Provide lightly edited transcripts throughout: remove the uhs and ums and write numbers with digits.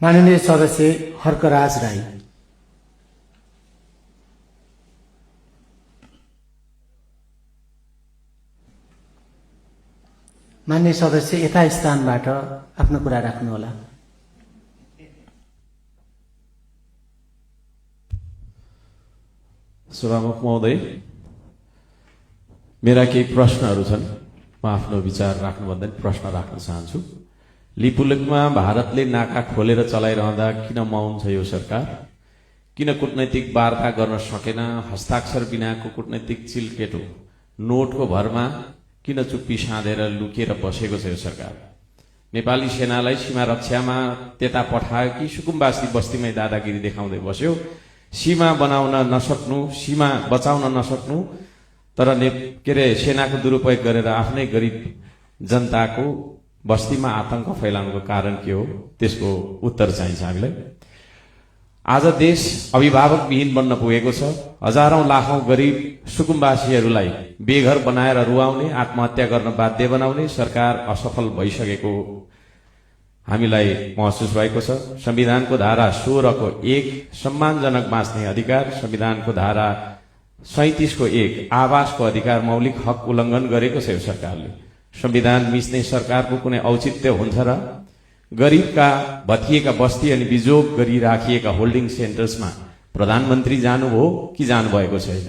माननीय सदस्य हर्कराज राई। माननीय सदस्य यथा स्थानबाट आफ्नो कुरा राख्नुहोला। सभामुख महोदय, मेरा केही प्रश्नहरू छन्। म आफ्नो विचार राख्नुभन्दा प्रश्न राख्न चाहन्छु। लिपुलेकमा भारतले नाका खोलेर चलाइरहँदा किन मौन छ यो सरकार? किन कूटनैतिक वार्ता गर्न सकेन? हस्ताक्षर बिनाको कूटनैतिक चिलकेटो नोटको भरमा किन चुप्पी साँधेर लुकेर बसेको छ यो सरकार? नेपाली सेनालाई सीमा रक्षामा त्यता पठायो कि सुकुम्बासी बस्तीमै दादागिरी देखाउँदै बस्यो? सीमा बनाउन नसक्नु, सीमा बचाउन नसक्नु, तर के अरे सेनाको दुरुपयोग गरेर आफ्नै गरिब जनताको बस्तीमा आतंक फैलाउनुको कारण के हो? त्यसको उत्तर चाहिन्छ हामीलाई। आज देश अभिभावक विहीन बन्न पुगेको छ। हजारौं लाखौं गरिब सुकुम्बासीहरूलाई बेघर बनाएर रुवाउने, आत्महत्या गर्न बाध्य बनाउने सरकार असफल भइसकेको हामीलाई महसुस भएको छ। संविधानको धारा 16 को 1 सम्मानजनक बाँच्ने अधिकार, संविधानको धारा 37 को 1 आवासको अधिकार मौलिक हक उल्लङ्घन गरेको छ यो सरकारले। संविधान मिच्ने सरकारको कुनै औचित्य हुन्छ र? गरिबका भत्किएका बस्ती अनि बिजोग गरी राखिएका होल्डिङ सेन्टर्समा प्रधानमन्त्री जानुभयो कि जानुभएको छैन?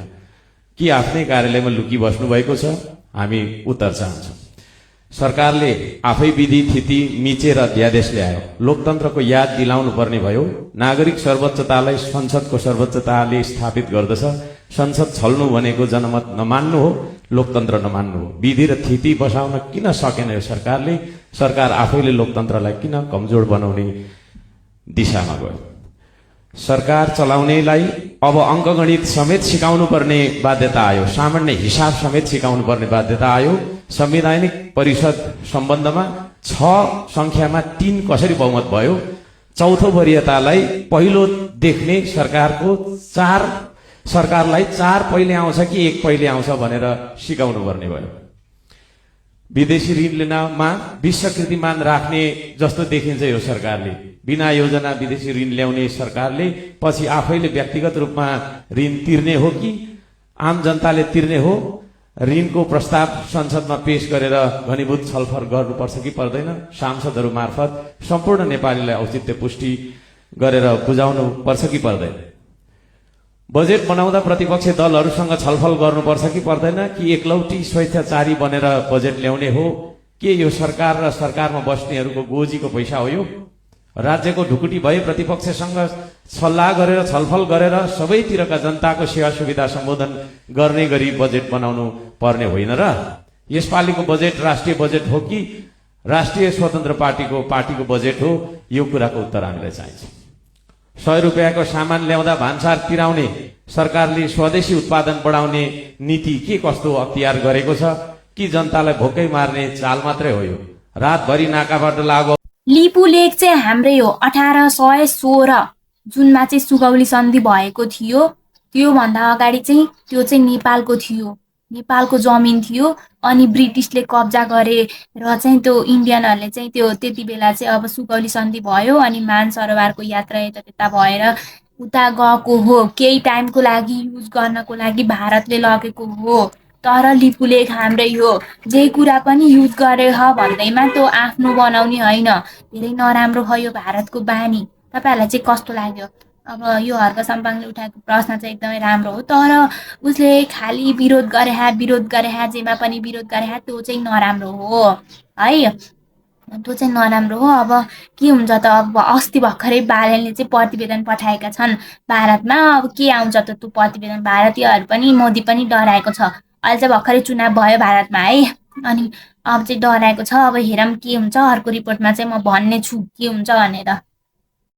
कि आफ्नै कार्यालयमा लुकी बस्नु भएको छ? हामी उत्तर चाहन्छौँ। सरकारले आफै विधि थिति मिचेर अध्यादेश ल्यायो। लोकतन्त्रको याद दिलाउनु पर्ने भयो। नागरिक सर्वोच्चतालाई संसदको सर्वोच्चताले स्थापित गर्दछ। संसद छल्नु भनेको जनमत नमान्नु हो, लोकतन्त्र नमान्नु हो। विधि र थिति बसाउन किन सकेन यो सरकारले? सरकार आफैले लोकतन्त्रलाई किन कमजोर बनाउने दिशामा गयो? सरकार चलाउनेलाई अब अङ्कगणित समेत सिकाउनु पर्ने बाध्यता आयो। सामान्य हिसाब समेत सिकाउनु पर्ने बाध्यता आयो। संवैधानिक परिषद सम्बन्धमा 6 संख्यामा 3 कसरी बहुमत भयो? चौथो वरियतालाई पहिलो देख्ने सरकारलाई 4 पहिले आउँछ कि 1 पहिले आउँछ भनेर सिकाउनु पर्ने भयो। विदेशी ऋण लिनमा विश्वकृतिमान राख्ने जस्तो देखिन्छ यो सरकारले। बिना योजना विदेशी ऋण ल्याउने सरकारले पछि आफैले व्यक्तिगत रूपमा ऋण तिर्ने हो कि आम जनताले तिर्ने हो? ऋणको प्रस्ताव संसदमा पेश गरेर घनीभूत छलफल गर्नुपर्छ कि पर्दैन? सांसदहरू मार्फत सम्पूर्ण नेपालीलाई औचित्य पुष्टि गरेर बुझाउनु पर्छ कि पर्दैन? बजेट बनाउँदा प्रतिपक्ष दलहरूसँग छलफल गर्नुपर्छ कि पर्दैन? कि एकलौटी स्वेच्छाचारी बनेर बजेट ल्याउने हो? के यो सरकार र सरकारमा बस्नेहरूको गोजीको पैसा हो यो? राज्यको ढुकुटी भए प्रतिपक्षसँग सल्लाह गरेर छलफल गरेर सबैतिरका जनताको सेवा सुविधा सम्बोधन गर्ने गरी बजेट बनाउनु पर्ने होइन र? यसपालिको बजेट राष्ट्रिय बजेट हो कि राष्ट्रिय स्वतन्त्र पार्टीको बजेट हो? यो कुराको उत्तर हामीलाई चाहिन्छ। 100 रुपियाँको सामान ल्याउँदा भान्सार तिराउने सरकारले स्वदेशी उत्पादन बढाउने नीति के कस्तो अख्तियार गरेको छ? कि जनतालाई भोकै मार्ने चाल मात्रै हो यो? रातभरि नाकाबाट लागु लिपुलेक चाहिँ हाम्रै हो। 1816 जुनमा चाहिँ सुगौली सन्धि भएको थियो। त्योभन्दा अगाडि चाहिँ त्यो चाहिँ नेपालको थियो, नेपालको जमिन थियो। अनि ब्रिटिसले कब्जा गरेर चाहिँ त्यो इन्डियनहरूले चाहिँ त्यो त्यति बेला चाहिँ अब सुगौली सन्धि भयो अनि मान सरोवरको यात्रा यता भएर उता गएको हो। केही टाइमको लागि युज गर्नको लागि भारतले लगेको हो। तर लिपुलेक हाम्रै हो। जे कुरा पनि युज गरे भन्दैमा त्यो आफ्नो बनाउने होइन। धेरै नराम्रो हो यो भारतको बानी। तपाईँहरूलाई चाहिँ कस्तो लाग्यो? अब यो हर्क सम्पाङले उठाएको प्रश्न चाहिँ एकदमै राम्रो हो। तर उसले खालि विरोध गरे जेमा पनि विरोध गरे त्यो चाहिँ नराम्रो हो है। त्यो चाहिँ नराम्रो हो। अब के हुन्छ त? अब अस्ति भर्खरै बालेनले चाहिँ प्रतिवेदन पठाएका छन् भारतमा। अब के आउँछ त त्यो प्रतिवेदन? भारतीयहरू पनि मोदी पनि डराएको छ। अहिले चाहिँ भर्खरै चुनाव भयो भारतमा है। अनि अब चाहिँ डराएको छ। अब हेरौँ के हुन्छ। अर्को रिपोर्टमा चाहिँ म भन्ने छु के हुन्छ भनेर।